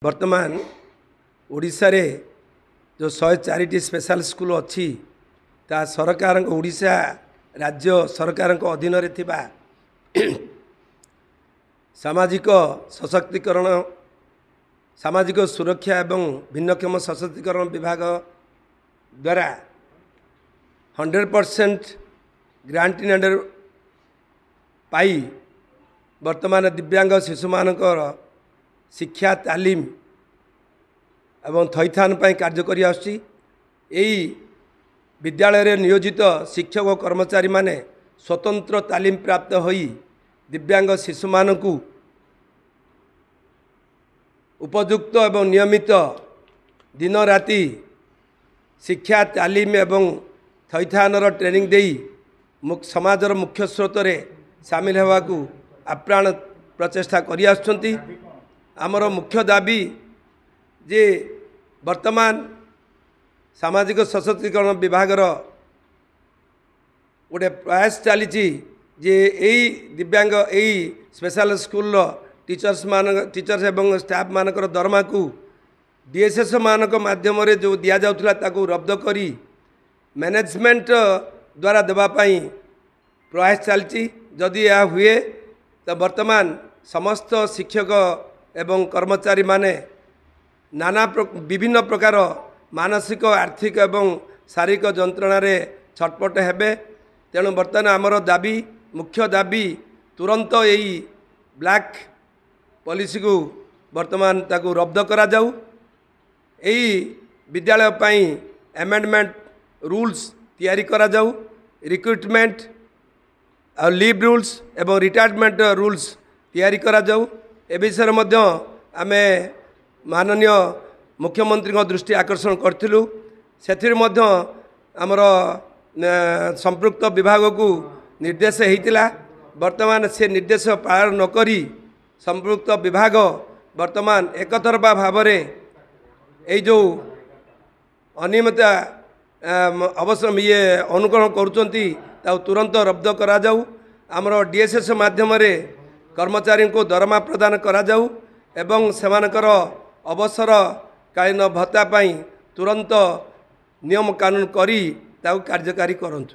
ବର୍ତ୍ତମାନ ଓଡ଼ିଶାରେ ଯେଉଁ 104ଟି ସ୍ପେଶାଲ ସ୍କୁଲ ଅଛି, ତାହା ସରକାରଙ୍କ, ଓଡ଼ିଶା ରାଜ୍ୟ ସରକାରଙ୍କ ଅଧୀନରେ ଥିବା ସାମାଜିକ ସଶକ୍ତିକରଣ, ସାମାଜିକ ସୁରକ୍ଷା ଏବଂ ଭିନ୍ନକ୍ଷମ ସଶକ୍ତିକରଣ ବିଭାଗ ଦ୍ୱାରା 100% ଗ୍ରାଣ୍ଟ ଇନ୍ ଏଡ୍ ପାଇ ବର୍ତ୍ତମାନ ଦିବ୍ୟାଙ୍ଗ ଶିଶୁମାନଙ୍କର ଶିକ୍ଷା, ତାଲିମ ଏବଂ ଥଇଥାନ ପାଇଁ କାର୍ଯ୍ୟ କରି ଆସୁଛି। ଏହି ବିଦ୍ୟାଳୟରେ ନିୟୋଜିତ ଶିକ୍ଷକ ଓ କର୍ମଚାରୀମାନେ ସ୍ୱତନ୍ତ୍ର ତାଲିମ ପ୍ରାପ୍ତ ହୋଇ ଦିବ୍ୟାଙ୍ଗ ଶିଶୁମାନଙ୍କୁ ଉପଯୁକ୍ତ ଏବଂ ନିୟମିତ ଦିନ ରାତି ଶିକ୍ଷା, ତାଲିମ ଏବଂ ଥଇଥାନର ଟ୍ରେନିଂ ଦେଇ ସମାଜର ମୁଖ୍ୟ ସ୍ରୋତରେ ସାମିଲ ହେବାକୁ ଆପ୍ରାଣ ପ୍ରଚେଷ୍ଟା କରିଆସୁଛନ୍ତି। ଆମର ମୁଖ୍ୟ ଦାବି ଯେ ବର୍ତ୍ତମାନ ସାମାଜିକ ସଶକ୍ତିକରଣ ବିଭାଗର ଗୋଟେ ପ୍ରୟାସ ଚାଲିଛି ଯେ ଏଇ ଦିବ୍ୟାଙ୍ଗ, ଏଇ ସ୍ପେଶାଲ ସ୍କୁଲର ଟିଚର୍ସ ମାନଙ୍କ, ଟିଚର୍ସ ଏବଂ ଷ୍ଟାଫ୍ ମାନଙ୍କର ଦରମାକୁ ଡିଏସ୍ଏସ୍ ମାନଙ୍କ ମାଧ୍ୟମରେ ଯେଉଁ ଦିଆଯାଉଥିଲା, ତାକୁ ରଦ୍ଦ କରି ମ୍ୟାନେଜମେଣ୍ଟ ଦ୍ୱାରା ଦେବା ପାଇଁ ପ୍ରୟାସ ଚାଲିଛି। ଯଦି ଏହା ହୁଏ ତ ବର୍ତ୍ତମାନ ସମସ୍ତ ଶିକ୍ଷକ ଏବଂ କର୍ମଚାରୀମାନେ ନାନା ବିଭିନ୍ନ ପ୍ରକାର ମାନସିକ, ଆର୍ଥିକ ଏବଂ ଶାରୀରିକ ଯନ୍ତ୍ରଣାରେ ଛଟପଟ ହେବେ। ତେଣୁ ବର୍ତ୍ତମାନ ଆମର ଦାବି, ମୁଖ୍ୟ ଦାବି, ତୁରନ୍ତ ଏଇ ବ୍ଲାକ୍ ପଲିସିକୁ ବର୍ତ୍ତମାନ ତାକୁ ରଦ୍ଦ କରାଯାଉ, ଏଇ ବିଦ୍ୟାଳୟ ପାଇଁ ଆମେଣ୍ଡମେଣ୍ଟ ରୁଲ୍ସ ତିଆରି କରାଯାଉ, ରିକ୍ରୁଟମେଣ୍ଟ ଆଉ ଲିଭ୍ ରୁଲ୍ସ ଏବଂ ରିଟାୟାରମେଣ୍ଟ ରୁଲ୍ସ ତିଆରି କରାଯାଉ। ଏ ବିଷୟରେ ମଧ୍ୟ ଆମେ ମାନନୀୟ ମୁଖ୍ୟମନ୍ତ୍ରୀଙ୍କ ଦୃଷ୍ଟି ଆକର୍ଷଣ କରିଥିଲୁ। ସେଥିରେ ମଧ୍ୟ ଆମର ସମ୍ପୃକ୍ତ ବିଭାଗକୁ ନିର୍ଦ୍ଦେଶ ହେଇଥିଲା। ବର୍ତ୍ତମାନ ସେ ନିର୍ଦ୍ଦେଶ ପାଳନ ନକରି ସମ୍ପୃକ୍ତ ବିଭାଗ ବର୍ତ୍ତମାନ ଏକତରଫା ଭାବରେ ଏଇ ଯେଉଁ ଅନିୟମିତ ଅବସର ଇଏ ଅନୁକରଣ କରୁଛନ୍ତି, ତାକୁ ତୁରନ୍ତ ରଦ୍ଦ କରାଯାଉ। ଆମର ଡିଏସ୍ଏସ୍ ମାଧ୍ୟମରେ କର୍ମଚାରୀଙ୍କୁ ଦରମା ପ୍ରଦାନ କରାଯାଉ ଏବଂ ସେମାନଙ୍କର ଅବସରକାଳୀନ ଭତ୍ତା ପାଇଁ ତୁରନ୍ତ ନିୟମ କାନୁନ କରି ତାକୁ କାର୍ଯ୍ୟକାରୀ କରନ୍ତୁ।